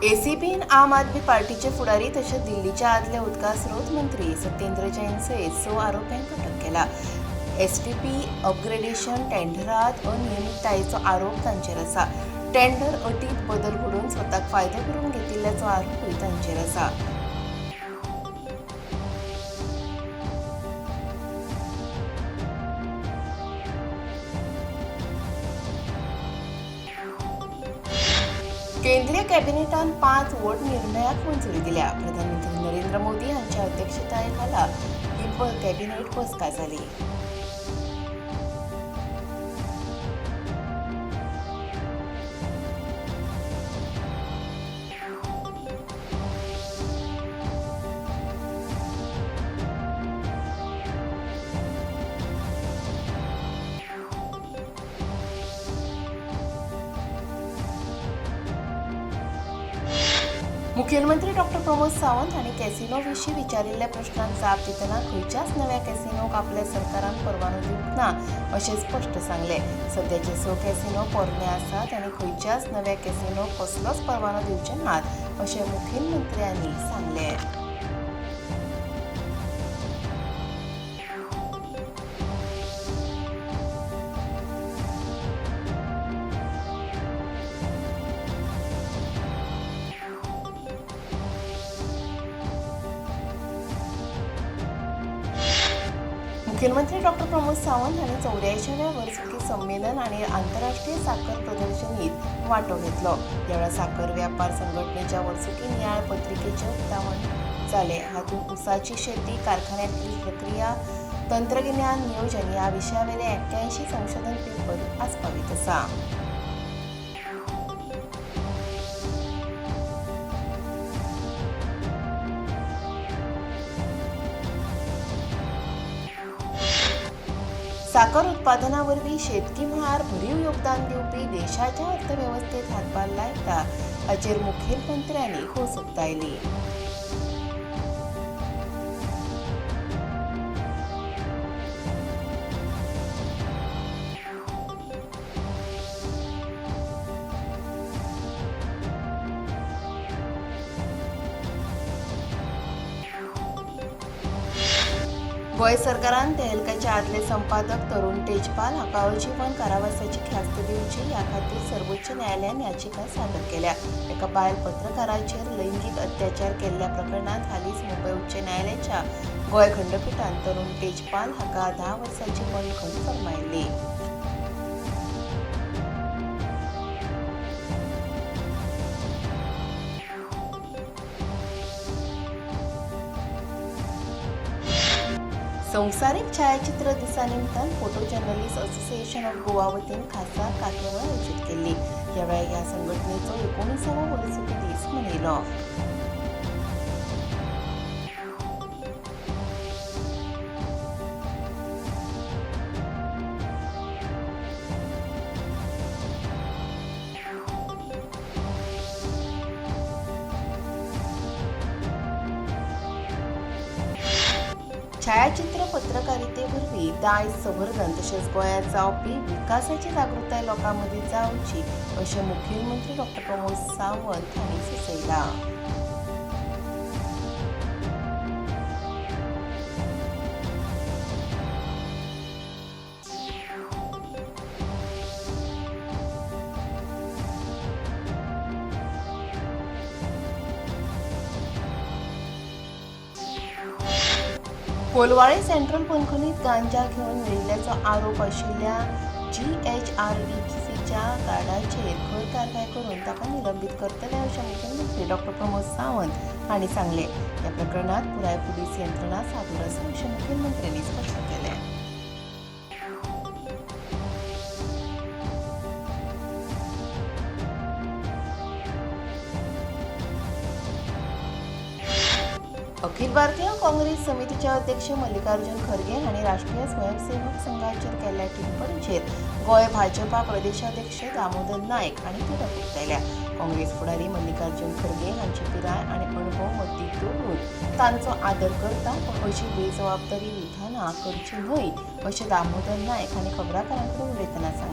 एसीबीन आम आदमी पार्टीचे फुडारी तशेंच दिल्लीच्या आदले उदका स्रोत मंत्री सत्येंद्र जैन सयत 6 आरोप्यांक अटक केला. एसटीपी अपग्रेडेशन टेंडरात अनियमिततायेचो आरोप तांचेर आसा. टेंडर अटीत बदल घडोवन स्वताक फायदो करून घेतिल्ल्याचो आरोपूय तांचेर आसा. केंद्रीय कॅबिनेटान 5 व्हड निर्णयाक मंजुरी दिल्या. प्रधानमंत्री नरेंद्र मोदी हांच्या अध्यक्षतायेखाला ही कॅबिनेट बसका जाली. मुखेलमंत्री डॉक्टर प्रमोद सावंत हांणी कॅसिनो विशीं विचारिल्ल्या प्रश्नांक जाप दितना खंयच्याच नव्या कॅसिनोक आपल्या सरकारान परवानो दिवंक ना अशें स्पश्ट सांगलें. सद्याचे 6 कॅसिनो पोरणे आसात आनी खंयच्याच नव्या कॅसिनोक कसलोच परवानो दिवचे नात अशें मुखेलमंत्र्यांनी सांगलें. मुखेलमंत्री डॉक्टर प्रमोद सावंत हांणी 84व्या वर्सुकी संमेलन आनी आंतरराष्ट्रीय साखर प्रदर्शनीत वांटो घेतलो. ह्या वेळार साखर व्यापार संघटनेच्या वर्सुकी नियाळ पत्रिकेचें उक्तावण जालें. हातूंत ऊसाची शेती, कारखान्यांतली प्रक्रिया, तंत्रगिन्यान, नियोजन ह्या विशयावेले 81 संशोधन पेपर आस्पावीत आसा. साखर उत्पादना वरवीं शेतकी मळार भरीव योगदान दिवपी देशाच्या अर्थवेवस्थेत हातभार लायता हाचेर मुखेलमंत्र्यांनी खोस उक्तायली. गोंय सरकारान तहलकाचे आदले संपादक तरुण तेजपाल हाका आजीवन कारावासाची ख्यास्त दिवची ह्या खातीर सर्वोच्च न्यायालयान याचिका सादर केल्या. एका बायल पत्रकाराचेर लैंगीक अत्याचार केल्ल्या प्रकरणांत हालींच मुंबय उच्च न्यायालयाच्या गोंय खंडपिठान तरुण तेजपाल हाका 10 वर्सांची बंदखण फर्मायल्ली. संवसारीक छायाचित्र दिसा निमतान photo journalist association of Goa वतीन खासा कार्यावळ आयोजीत केल्ली. ह्या वेळार ह्या संघटनेचो 19वो वर्सुकी दीस मनयलो. छायाचित्र पत्रकारितेवरवीं दायज संवर्धन तशेंच गोंयांत जावपी विकासाची जागृताय लोकां मदीं जावची अशें मुखेलमंत्री डॉक्टर प्रमोद सावंत हांणी सुचयलां. कोलवाळे सेंट्रल बंदखणीत गांजा घेवन मेळिल्ल्याचो आरोप आशिल्ल्या जीएचआरडीसीच्या गार्डाचेर खर कारवाय करून ताका निलंबीत करतले अशें मुखेलमंत्री डॉक्टर प्रमोद सावंत हांणी सांगलें. ह्या प्रकरणांत पुराय पुलीस यंत्रणा सादूर आसा अशें मुखेलमंत्र्यांनी स्पश्ट केलें. अखिल भारतीय काँग्रेस समितीचे अध्यक्ष मल्लिकार्जुन खरगे हांणी राष्ट्रीय स्वयंसेवक संघाचेर केल्ल्या टिप्पणीचेर गोंय भाजपा प्रदेशाध्यक्ष दामोदर नायक हांणी तिडक उक्तायल्या. काँग्रेस फुडारी मल्लिकार्जुन खरगे हांची पिराय आनी अणभव मतींत दवरून तांचो आदर करता, पूण अशी बेजबाबदारी विधानां करची न्हय अशें दामोदर नायक हांणी खबराकारां कडेन उलयतना सांगलें.